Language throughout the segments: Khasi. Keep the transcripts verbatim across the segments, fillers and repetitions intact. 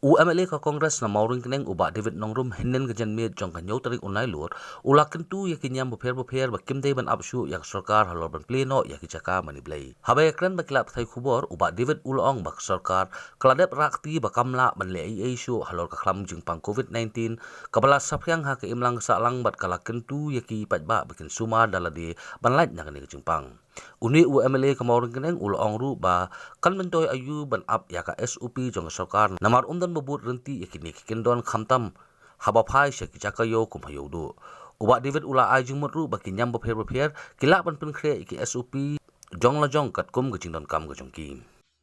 U M L A ka Congress na Mawryngkneng, u Bah David Nongrum, hynnin ka janmiet jong ka hynñiew tarik u Nailur, u la kyntu ïa ki niam bapher bapher ba kim dei ban ap shuh ïa ka sorkar halor ban plie noh ïa ki jaka mane blei. Haba ïakren bad ki lad pathai khubor, u Bah David u la ong ba ka sorkar ka la dep rah kti ba kam lah ban leh ei ei shuh halor ka khlam jingpang COVID nineteen, kaba la saphriang ha ka imlang ka sahlang bad ka la kyntu ïa ki paidbah ba kin sumar da lade ban lait na kane ka jingpang. Une u M L A ka Mawryngkneng u la ong ruh ba kan myntoi aïu ban ap ïa ka S O P jong ka sorkar, namar ym don ba bud ryntih ïa kine ki kyndon, khamtam haba phai sha ki jaka ïew kum ha Ïewduh. U Bah David u la ai jingmut ruh ba ki niam bapher bapher ki lah ban pynkhreh ïa ki S O P jong la jong katkum ka jingdonkam ka jong ki.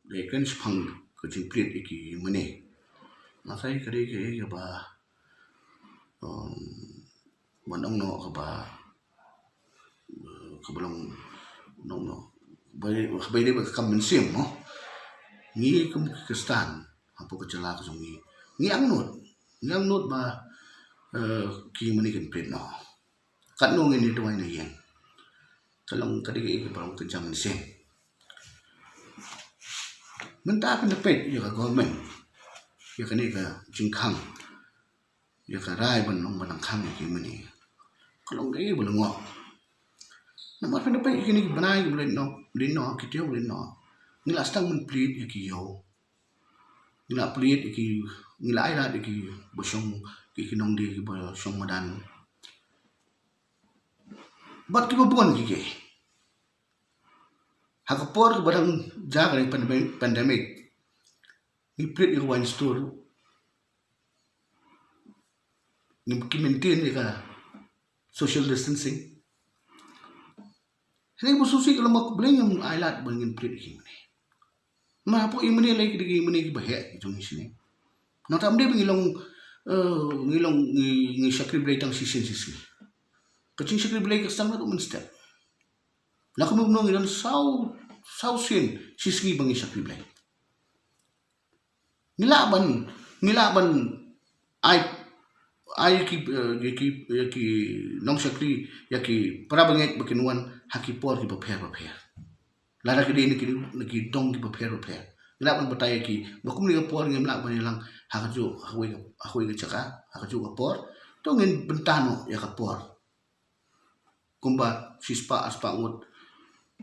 Dei kren shaphang ka jingplied ïa ki mane. Nga sa ïa ka dei ka ïa ba, um, ban ong noh kaba, uh, kaba long, ong noh, ba, ba dei ba ka kam mynsiem mo. Ngi kum ki Khristan hapoh ka jylla ka jong ngi, ngi angnud, ngi angnud ba, uh, ki mane kin plied noh. Katno ngin ïa duwai na ïing. Ka long ka dei ka ïa ka ba long ka jam mynsiem. Mynta phin da peit ïa ka government, ïa kane ka jingkhang, ïa ka rai ban long ban nang khang ïa ki mane, ka long ka ïa ba lyngngoh. Namar phin da peit ïa kine ki bnai ki ba leit noh, leit noh, ki taïew ba leit noh, ngi la sdang ban plied ïa ki ïew. Ngi la plied ïa ki, ngi la ai lad ïa ki ba shong, ki, ki nongdie ki ba shong madan. Bad ki ba bun ki ki. Ha ka por kaba dang jia ka pandemic, pandemic, ngi plied ïa ka wine store. Ngi ki maintain ïa ka social distancing. Hynrei ba shisha ka long ba khublei ngim ai lad ba ngin plied ïa ki mane. Ma hapoh ïa mane lei ki dei ki mane ki ba heh ki jong ngi shane. Nangta ym dei ba ngi long, eh, ngi long ngi, ngi shakri Blei tang shisien shisngi. Ka jingshakri Blei ka sdang naduh mynstep. Na kumno kumno ngi don saw, saw sien shisngi ba ngi shakri Blei. Ngi lah ban, ngi lah ban ai, ai ki, eh, ïa ki, ïa ki nongshakri, ïa ki para bangeit ba kin wan ha ki por ki bapher bapher. Lada ki dei na ki, na ki dong ki bapher bapher, ngi lah ban batai ïa ki ba kumne ka por ngim lah ban ïalang ha kajuh, ha kawei ka, ha kawei ka jaka ha kajuh ka por. To ngin bynta noh ïa ka por. Kumba shispah arspah ngut.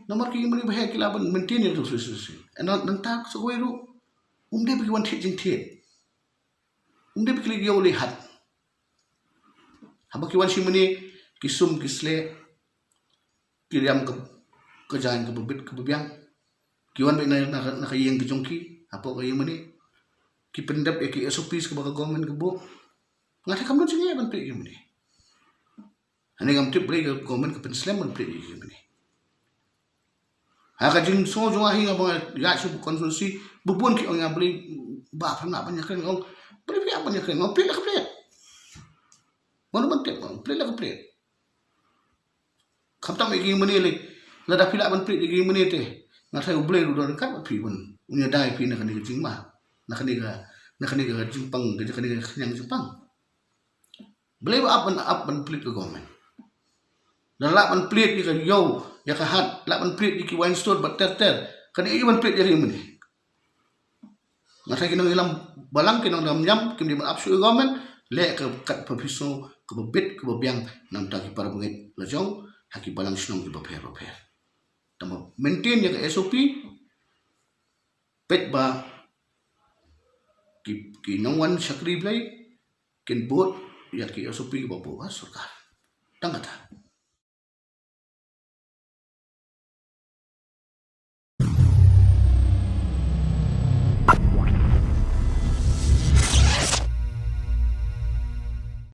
Namar ki mane ba heh ki lah ban maintain ïa ka social distancing. Nang, nangta sa kawei ruh, ym dei ba ki wan thied jingthied, ym dei ba ki leit ïew leit hat. Haba ki wan shi mane, ki sum ki sleh, ki riam ka, ka jaiñ kaba bit kaba biang. Ki wan beit na, na, na ka ïing ka jong ki hapoh ka ïing mane. Ki pyndep ïa ki S O Ps kaba ka government ka buh. Nga tharai kam don jingeh ban plied ïa ki mane. Hangne ngam tip balei ka government ka pynslem ban plied ïa ki mane. Ha ka jingsngew jong nga hi, nga ba nga ïaid sha constituency, ba bun ki ong ïa nga balei bah phi ap ban ïakren, nga ong balei phi ap ban ïakren, nga ong plied la ka plied. Mano ban tip, nga ong plied la ka plied. Khamtam ïa ki mane lei, lada phi lah ban plied ïa ki mane te, nga tharai U Blei ruh u don ryngkat bad phi ban, un ïada ïa phi na kane ka jingma, na kane ka, na kane ka jingpang, ka, kane ka khñiang jingpang. Balei ba ap ban, ap ban plied ka government? Lada lah ban plied ïa ka ïew, ïa ka hat, lah ban plied ïa ki wine store bad ter ter, kane ïa ban plied ïa ki mane. Nga tharai ki nongïalam balang, ki nongdam niam, kim dei ban ap shuh ïa ka government. Leh ka kat pha phi sngew kaba bit kaba biang na bynta ki para bangeit la jong ha ki balang shnong ki bapher bapher. Tang ba maintain ïa ka S O P. Peit ba ki, ki nongwan shakri Blei kin bud ïa ki S O P kiba buh ha sorkar. Tang kata.